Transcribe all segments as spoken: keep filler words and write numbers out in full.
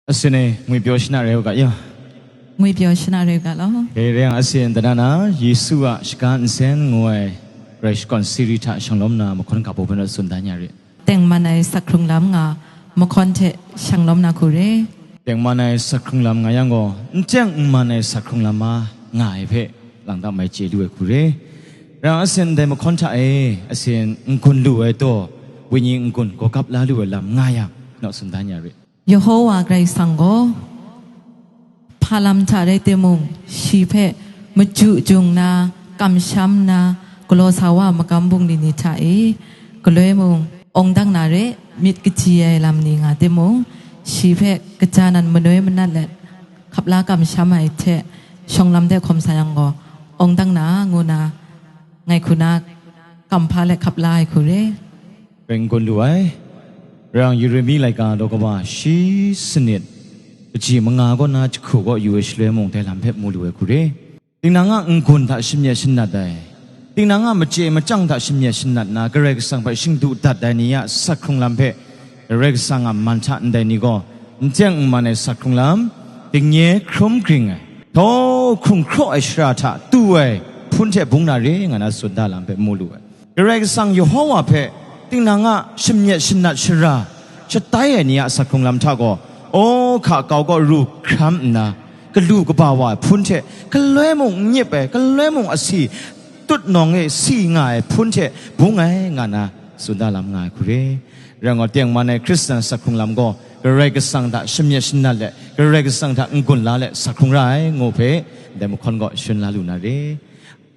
Asin e, ngwi pyaw shana rai u ga ya. ငွေပြောရှင်းတာတွေကလော Dai rai yang asin dana na, Yesu a shaga nsen ngu ai, Grai shakawn siri hta shanglawm na mahkawn ga pawhpawt na tsun dan ya re. တင်မန်နိုင်စက်ခုံလမ်းငါမခွန်တဲ့ရှန်လုံးနာခုရေ Tengman ai sakhung lam nga yang gaw, n teng n man ai sakhung lam ma nga ai hpe, lang dam ai chye lu ai hku re. Rai yang asin dai mahkawn hta e, asin n-gun lu ai taw, wenyi n-gun gaw gap la lu ai lam nga yang, naw tsun dan ya re. ယဟောဝါဂရိတ်ဆန်ကို ဖာလမ်ထရဲတေမုံ ရှိဖက် မကျူကျုံနာ ကမ်ရှမ်နာ ကလောစာဝါမကမ်ဘုံလီနီထါအီ ကလွဲမုံ အောင်ဒင်းနာရဲ မြစ်ကချီယဲလမ်နီငါတေမုံ ရှိဖက် ကကြာနန်မနွဲမနတ်လက် ခပ်လာကမ်ရှမ်ဟိုက်ထဲ ရှောင်းလမ်တဲ့ခုံစာယံကို အောင်ဒင်းနာ ငူနာ ငိုင်ခုနာ ကမ်ဖားလက်ခပ်လာဟိုက်ခုရဲ Rai n-gun lu ai. Rai yang Yeremi laika daw kaba shi sanit, kaji manga kaw na jahku kaw yu ai shaloi mung dai lam hpe mu lu ai hku re. Tinang a n-gun hta shamyet shanat ai, tinang a machye machyang hta shamyet shanat na, Karai Kasang hpe shingdu dat ai ni a sat hkrung lam hpe, Karai Kasang a man hta ndai ni gaw, n teng n man ai sat hkrung lam, dingnye hkrum gring ai, htaw hkrung hkraw ai shara hta tu ai hpun hte bung na re nga na tsun da lam hpe mu lu ai. Karai Kasang Yehova hpe tinang a shamyet shanat shara shatai ai ni a sat hkrung lam hta gaw, aw, hka kau gaw ru hkram nna, galu kaba wa ai hpun hte, galoi mung n nyip ai, galoi mung asi tut nawng e si nga ai hpun hte bung ai, nga na tsun da lam nga ai hku re. Rai ngai, tengman ai Hkristan sat hkrung lam gaw, Karai Kasang hta shamyet shanat let, Karai Kasang hta n-gun la let sat hkrung ra ai, ngu hpe, ndai mahkawn gaw shun la lu na re.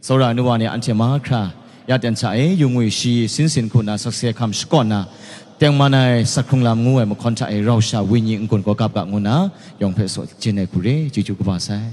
Tsawra ai nu wa ni anhte mahkra, ya ten hta e, yu ngwi shi sin sin hku na sakse hkam shakawn na, tengman ai sat hkrung lam ngu ai mahkawn hta e rau sha wenyi n-gun gaw gap ga ngu na, yawng hpe saw jin ai hku re, chyeju kaba sai.